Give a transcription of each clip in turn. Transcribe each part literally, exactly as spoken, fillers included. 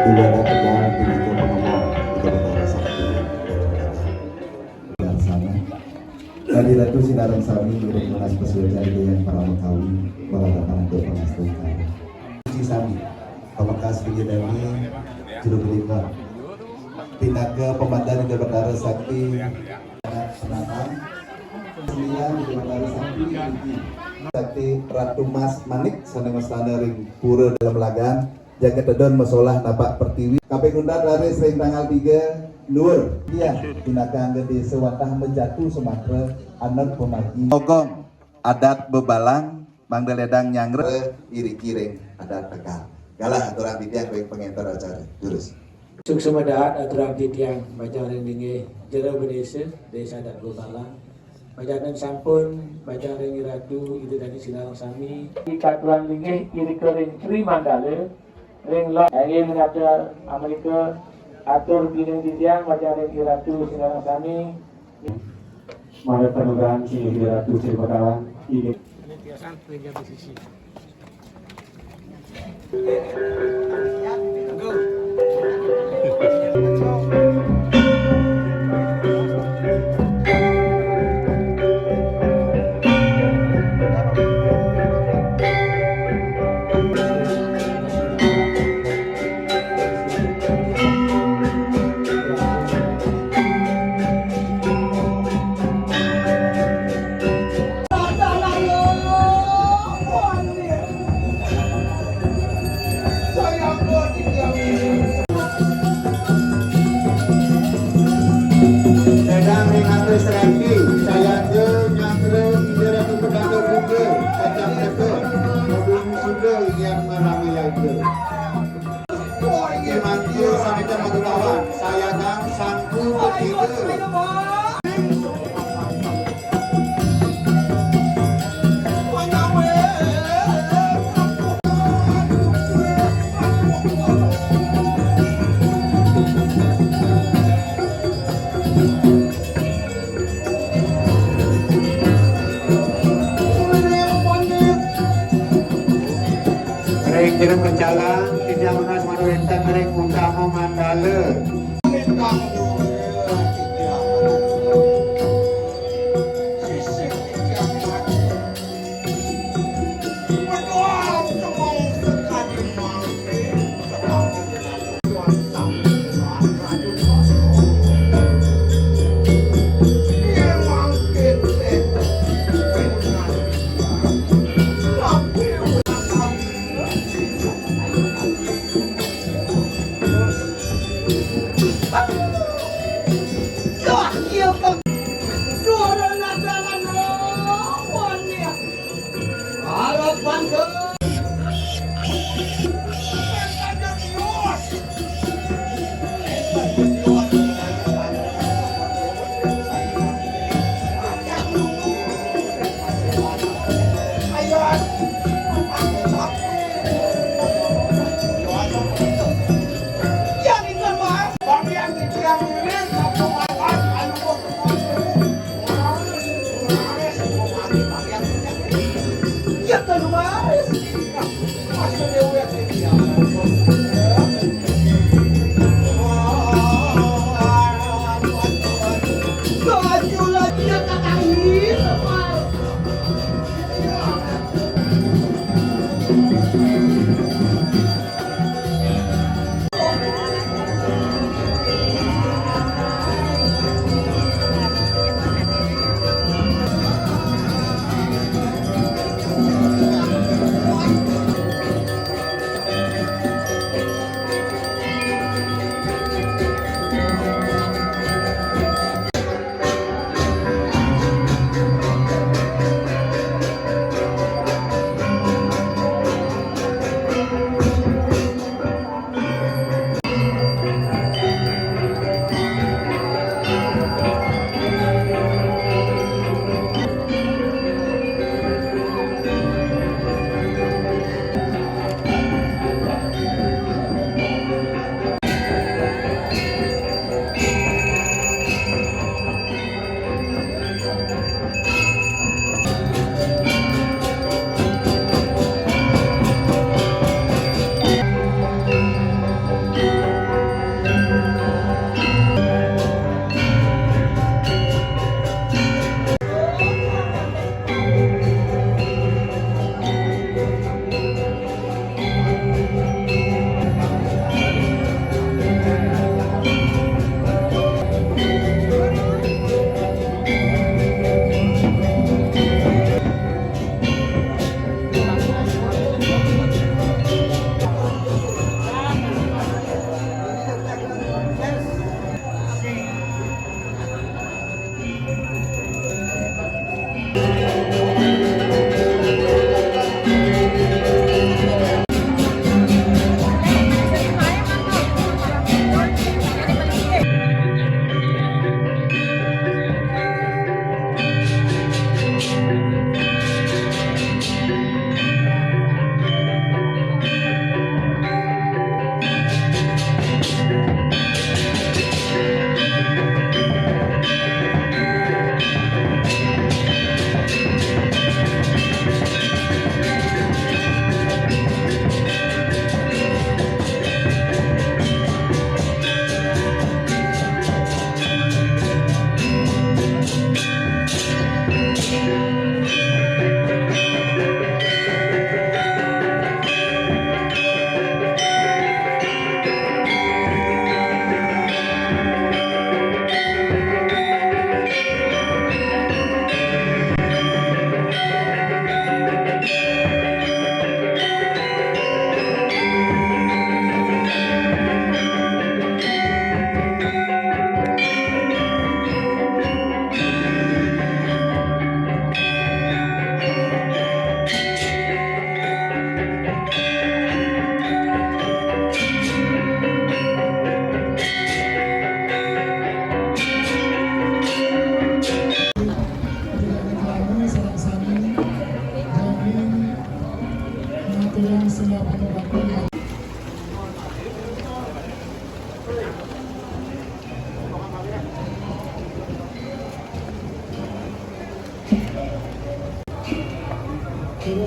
Kulo tegal pinaka pangemong ida Betara Sakti. Darsana. Adi Ratu sinareng sami ngiring nunas pasuecan ida Hyang Parama Kawi, malarapan antuk pangastungkara. Suci sami, pamekas pinggir dami, jero belimbing. Pinaka pemandan ida Betara Sakti. Penatang, sembilan ida Betara Sakti, Sakti Ratu Mas Manik, sane mastana ring Pura Dalem Lagan. Jagat Tedon masolah napak pertiwi. Kaping untat raris ring tanggal tiga, luur. Iya, pinaka angga desa Watah Mejatu Sumatera, anut pamargi. Ogong adat bebalang, mangda ledang nyanggra. Iriki ring adat tegal. Galah aturang titiang ring pangenter acara. Durus. Suksma dahat aturang titiang bajang ring linggih jero bendesa, desa adat bebalang. Bajang sampun, bajang ring Ratu, Ida Dani sinareng sami. Ikaturan linggih irika ring Sri Mandala, ring lo-, inggih minabda Amerika, atur pining titiang bajang ring Ratu sinareng sami. Mara panugrahan sing Ida Ratu Sri Bakawan, inggih. Sayangnya nyangkring Ida Ratu Petaka Buka, Kacang Teka, Mabung Sunda yang merame yaga. Inggih mangkin sampun magawan, sayangan sangku ketiga. Ring jero pecalang, titiang nunas manu wénten ring utama mandala.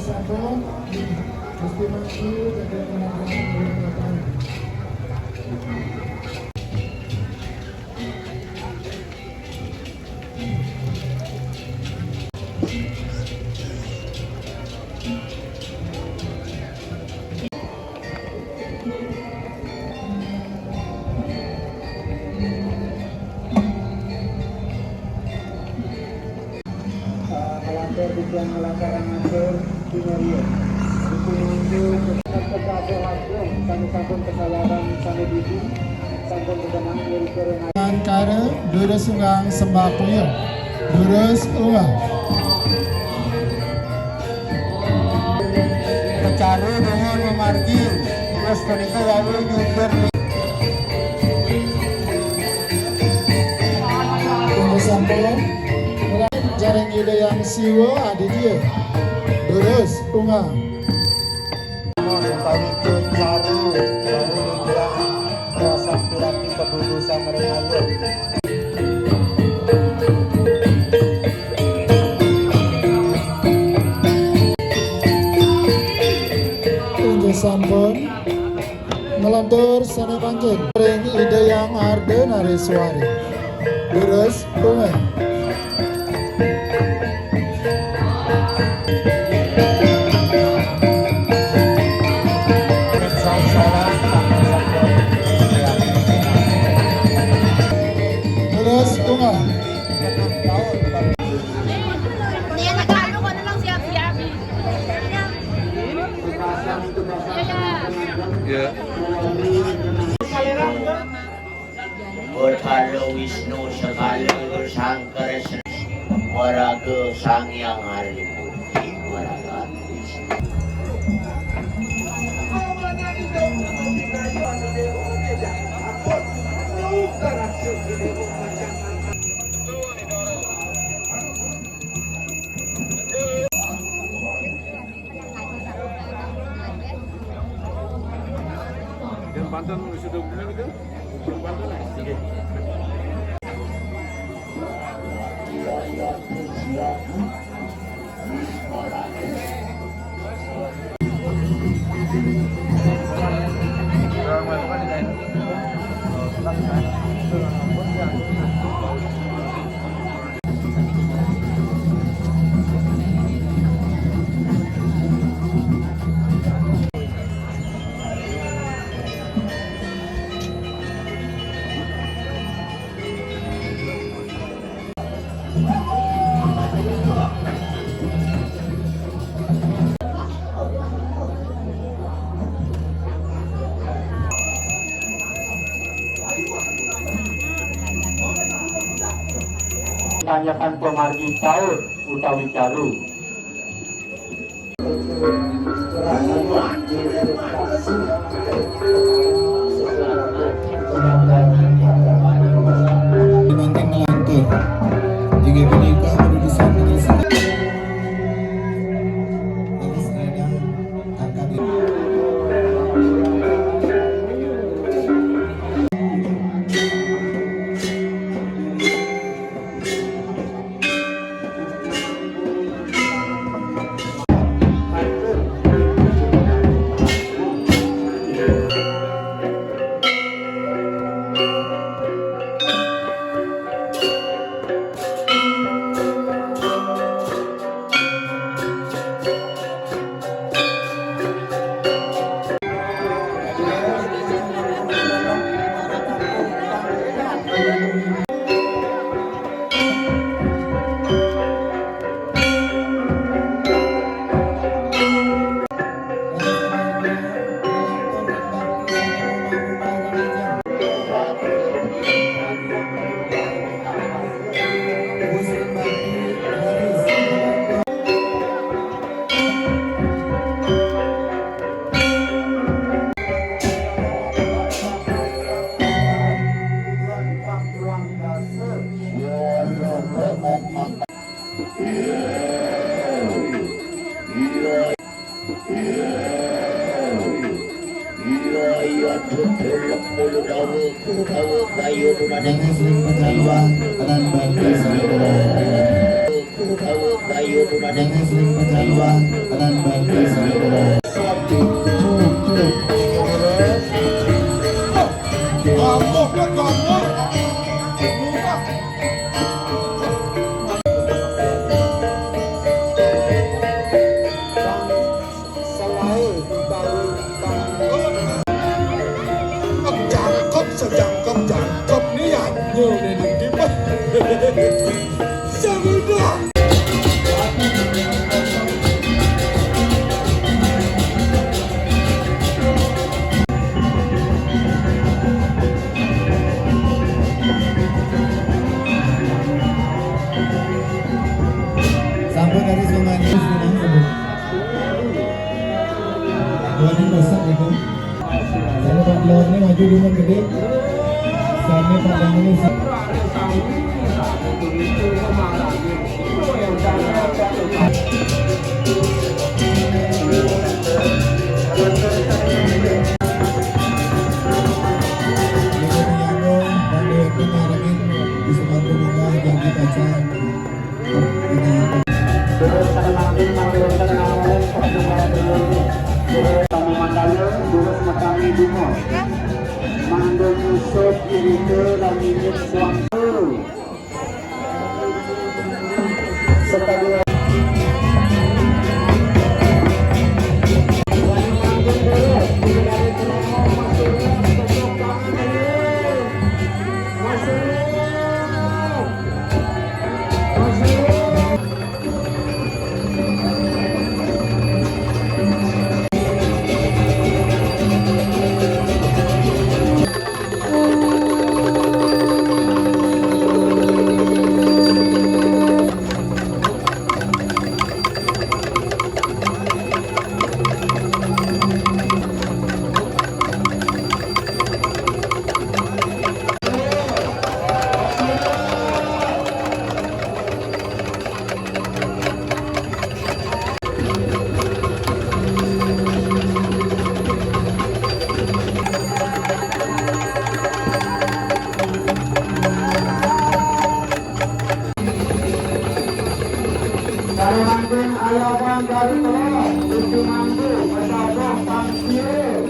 Satu, mesti maju dan kemudian Melantur di tiang lapangan atur di Mario. Itu muncul kepada hasil kami sampun kesalahan kami di sini. Sampun berkenan dari Korea. Angkara, durus ungah sembah puya. Durus ungah. Kecaru dengan memargi. Terus menika wau nyumpir. Inggih sampun. Jaring Ida Hyang Siwa Aditya. Durus ungah. Utawi kecaru, wau nyumpir. Rasa piranti kedudusan ring ayu. Inggih sampun. Nglantur sané pangkin ring Ida Hyang Arda Nareswari. Durus ungah. Durus ungah. Ya. Betara Wisnu segala sangkar sen-, waraga Sang Hyang Hari Murti, waraga Wisnu. Dan pantun sudah umum itu? Belum pantun, ya? Oke. Tanyakan pamargi caur utawi caru. Mangkin nglantur. Inggih punika kedudusan majelis. Terus ada angkat. Iya, iya, tutulek mulu dawa, dawa kayu nunaning. Sanes ring pacaluan lan bakti saudara. Jangan sering pecah uang dan bantu saudara. Selain utawi jangkep, sejangkep-jangkep niat nyuwun dipun. Semudah. Sampun harus memanggil sudah sebut. Dua ini masak itu. Saya Pak Lor ini maju dulu gede. Saya Pak Dangdut. Kami mandala, durus matami bunga. Mangga nyusup irika lan nginjek suang. Sekalian. Kalimantan ayaban dari telah, Gusti Mangku, Mesaboh, Pangkir.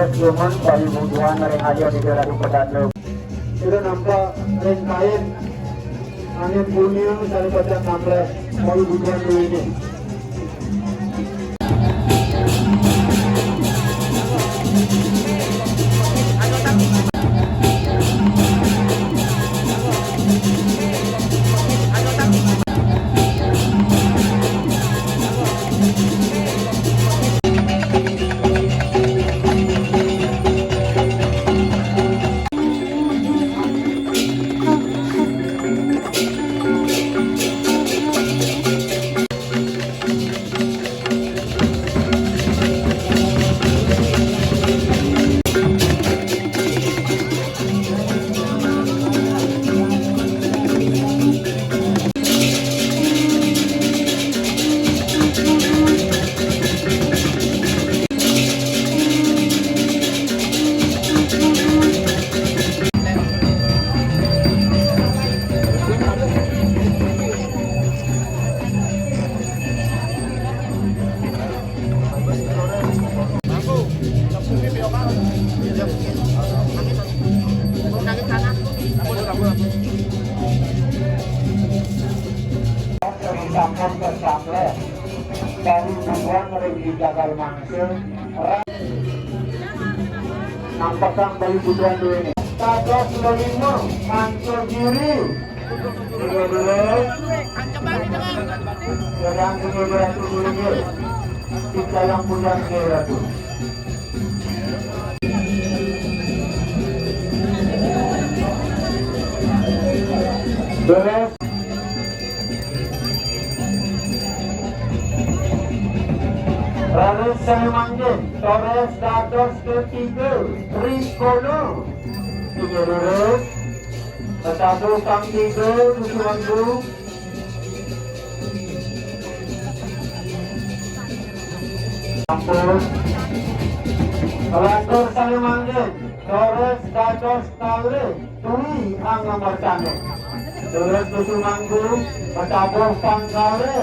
Cuman bagi butuhan ring ayo di daerah di Pedando. Sudah nampak ring kain angin bunyi sari pecah nampleh bagi butuhan dulu ini. Sampun kesampleh dari bubuhan ring di Jagal Mangsa. Nampakang bali bubuhan duene. Dados lelima, Mangsa Giri. Dulu-dulu. Sedang sini beratu dulu, nggih. Di dalam bulan, nggih, Ratu. Beres. Raris sane mangkin, Torres dados ketiga, Rikono. Tiga lurus. Tetapi kang tiga, Dusun Mangku. Ampun. Lantur sane mangkin, Torres dados kalih, Dwi Angamartane. Terus Dusun Mangku, metabuh pangkale.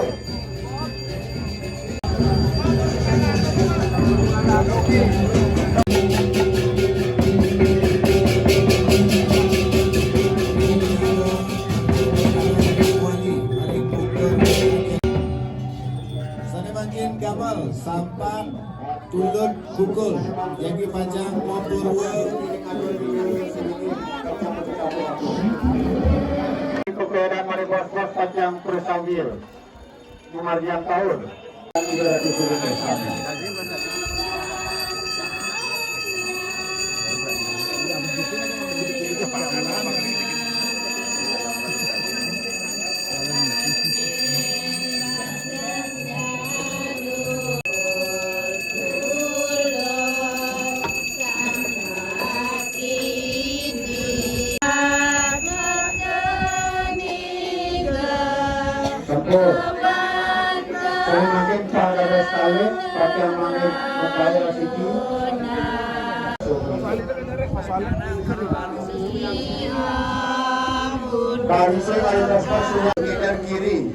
Sane mangkin gamel, sampan, tulud, kukul, jagi pacang mapurwa. Kukulan mari bos-bos pacang prasawil. Lumardian taun. Sampun. Sane mangkin pang dados kalih, pacang mangkin membayar siki. Barisé kali Vespa sudah ngider kiri.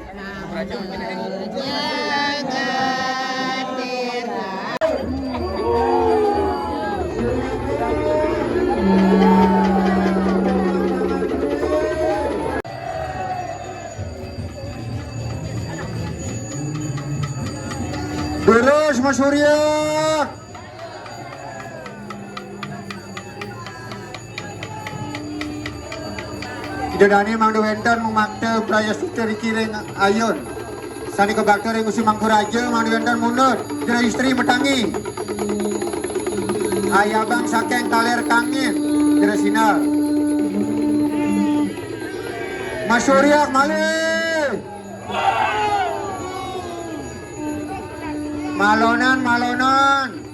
Terus Mas Surya. Ida dane mangda wenten makta prayascita riki ring ayun. Sane kabakta ring Gusti Mangku Raja mangda wenten mundut, jero istri matangi. Ayabang saking taler kangin, jero sinar. Mas Surya malih. Malonan, malonan.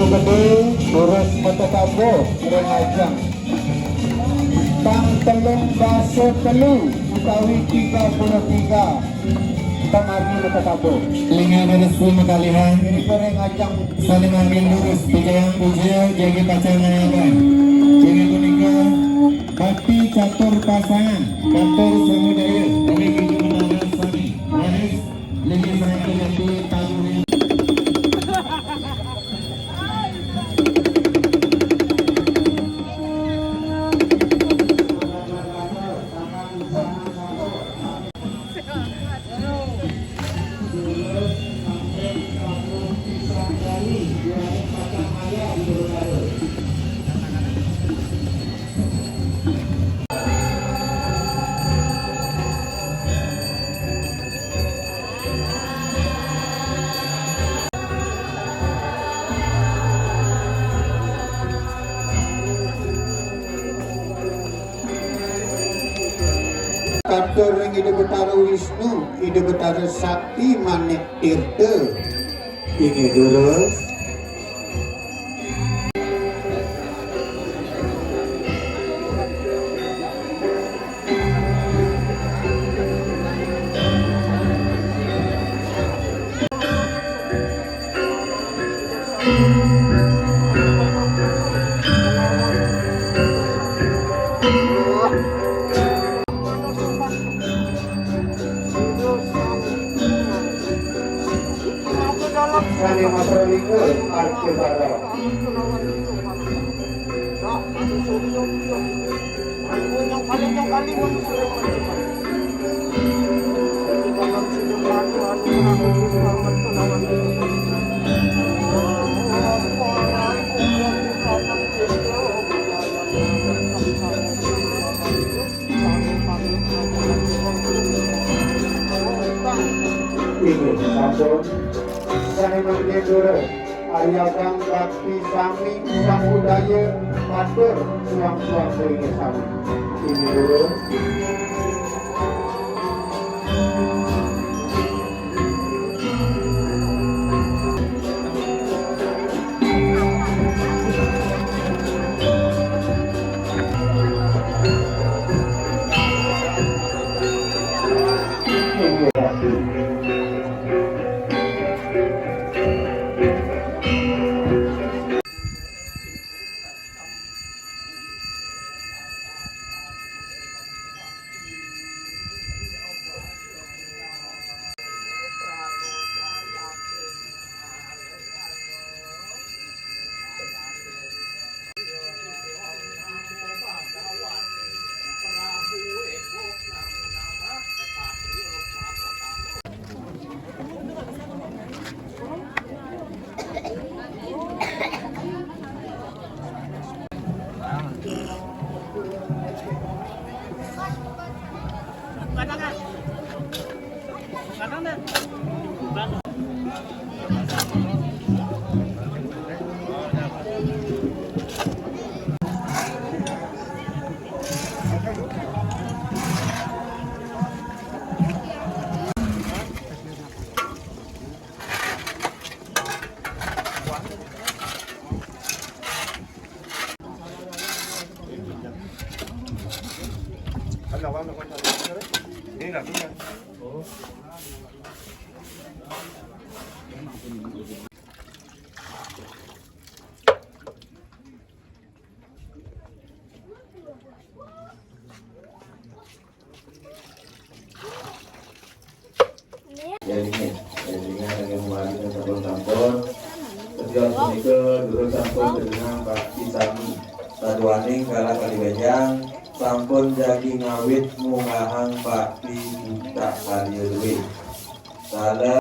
Gedé, terus mata tabuh ring ajeng. Tang telung dasa telu utawi tiga puluh tiga, pamargi mata tabuh. Linggih terus makalihan. Ring ajeng. Sané mangkin lurus, picayang puja, jagi pacang ngayaban. Inggih punika, bakti catur pasangan, catur samudaya, dari Guru Menara Sami. Raris, linggih sami, Katur ring Ida Betara Wisnu, Ida Betara Sakti, Manik Tirta. Inggih durus. Sané mapralingga arca bara. Inggih, sampun. Sané mangkin durus, ayagang bakti sami, samudaya, matur suang-suang ring sami. Inggih durus. Elinge, elinge, elinge, muali sampun-sampun. Setia punika durus sampun sedenang bakti sami. Saduaning galah kalih benjang sampun jagi ngawit munggahang bakti buta kaliya duwe. Salah